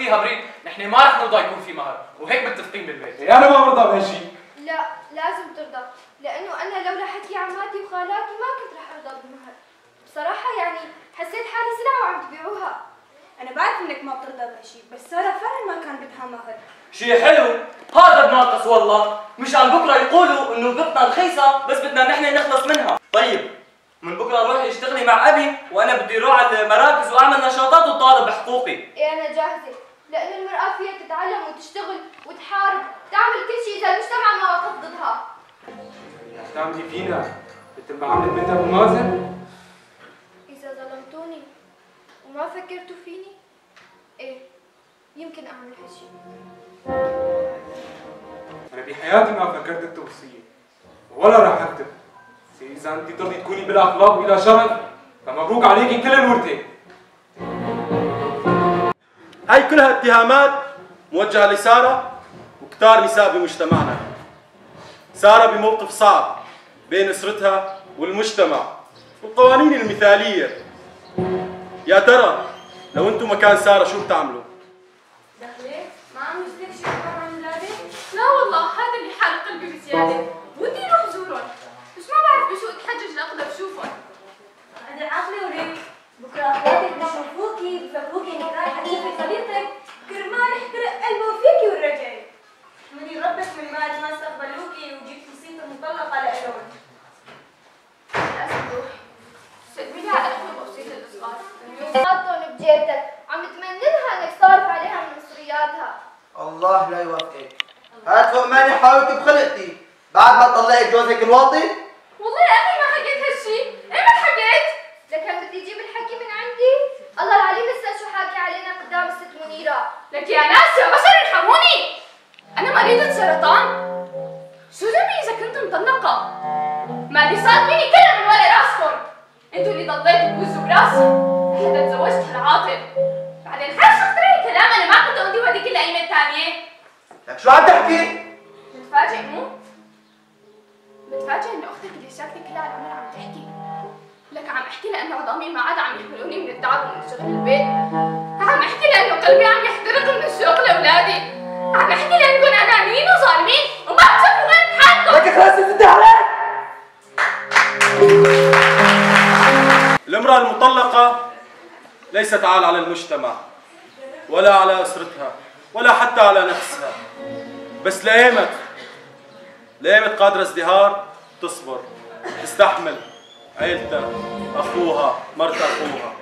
صرتي هبرين، نحن ما رح نرضى يكون في مهر، وهيك متفقين بالبيت. إيه انا ما برضى بهالشيء. لا لازم ترضى، لانه انا لولا حكي عماتي وخالاتي ما كنت رح ارضى بالمهر. بصراحة يعني حسيت حالي سلعه وعم تبيعوها. انا بعرف انك ما بترضى بهالشيء، بس ساره فعلا ما كان بدها مهر. شيء حلو، هذا بناقص والله، مشان بكره يقولوا انه بنتنا رخيصة بس بدنا نحن نخلص منها. طيب من بكره روحي اشتغلي مع ابي، وانا بدي اروح على المراكز واعمل نشاطات وطالب بحقوقي. ايه انا جاهزة، لانه المراة فيها تتعلم وتشتغل وتحارب، تعمل كل شيء اذا المجتمع ما وقف ضدها. رح تعملي فينا مثل ما عملت بنت ابو مازن؟ اذا ظلمتوني وما فكرتوا فيني، ايه يمكن اعمل هالشيء. انا بحياتي ما فكرت اكتب وصية ولا راح اكتب. اذا انت ترضي تكوني بلا اخلاق وبلا شرف فمبروك عليكي كل الورثة. هاي كلها اتهامات موجهة لساره وكتار نساء بمجتمعنا. ساره بموقف صعب بين اسرتها والمجتمع والقوانين المثالية. يا ترى لو انتم مكان ساره شو بتعملوا؟ دخلك ما عم يجيلك شي خبر عن ولادك؟ لا والله هذا اللي حارق قلبي بزيادة، ودي اروح زورهم، بس ما بعرف بشو اتحجج لاقدر اشوفهم. انا عقلي وريك، بكره اخواتك بشوفوكي بفكروكي انك رايحة تشوفي صديقتك، كرمال يحترق قلبه فيكي والرجعي. احمدي ربك من بعد ما استقبلوكي وجبتي صيت المطلقة لإلهم. لازم روح، سلمي لي على اخوي وصية الصغار. حاطهم بجيبتك، عم تمننها انك صارف عليها من مصرياتها. الله لا يوفقك، هات فوق ماني حاولت بخلقتي بعد ما طلقت جوزك الواطي؟ والله يا اخي ما حكيت هالشي، ايمت حكيت؟ لكن بدي اجيب الحكي من عندي؟ الله العليم لسه شو حاكي علينا قدام الست منيرة. لك يا ناس يا بشر ارحموني، انا مريضة سرطان، شو ذنبي اذا كنت مطلقة؟ ما اللي صار فيني كله من ورا راسكم، انتوا اللي ضليتوا تبوزوا براسي لحتى تزوجت هالعاطل. بعدين حاج تخترعي كلام انا ما كنت اقضي وهديك الايام الثانية. لك شو عم تحكي؟ متفاجئ مو؟ متفاجئ انه اختك اللي ساكتة كل هالعمر عم تحكي. لك عم احكي لانه عظامي ما عاد عم يحملوني من التعب ومن شغل البيت. عم احكي لانه قلبي عم يحترق من الشوق لاولادي. عم احكي لانكم انانيين وظالمين وما بتشوفوا غير بحالكم. لك خلص انت عليك. الامرأة المطلقة ليست عال على المجتمع ولا على أسرتها ولا حتى على نفسها، بس لأيمت لأيمت قادرة ازدهار تصبر تستحمل عيلتها، أخوها، مرت أخوها.